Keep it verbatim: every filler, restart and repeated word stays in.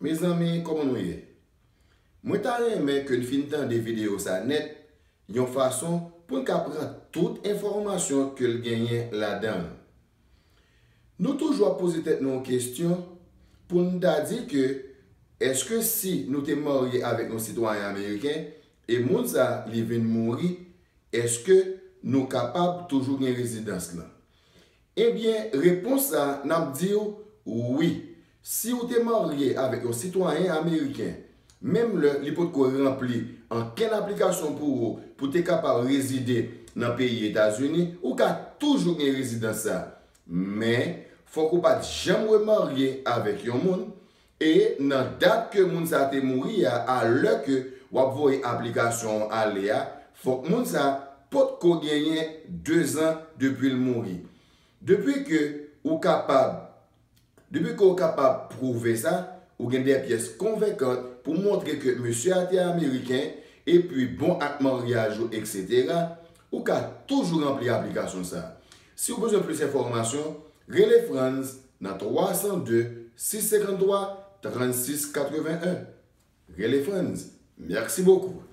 Mezanmi, kòman nou ye? Mwen ta renmen ke n fin tande videyo sa nèt yon fason pou n ka pran tout enfòmasyon ke l genyen ladan l. Nou toujou ap poze tèt nou yon kesyon pou n ta di ke èske si nou te marye avèk yon sitwayen ameriken e moun sa li vin mouri, èske nou kapab toujou gen rezidans lan? Ebyen, repons sa, n ap di w wi. Si w te marye avèk yon sitwayen ameriken, menm lè li potko ranpli ankenn aplikasyon pou ou pou te kapab rezide nan peyi Etazini, ou ka toujou gen rezidans sa. Men, fòk ou pa t janm remarye avèk yon moun, e nan dat ke moun sa te mouri a, a lè ke w ap voye aplikasyon an ale a, fòk moun sa potko genyen dezan depi l mouri. Depi ke ou kapab, depi ke ou kapab pwouve sa, ou gen de pyès konvenkan pou montre ke mesye a te ameriken, epi bon ak maryaj ou, etsetera, ou ka toujou ranpli aplikasyon sa. Si w bezwen plis enfòmasyon, rele Frantz nan twa san de, sis senkanntwa, trannsis katrevenn en. Rele Frantz. Mèsi bokou.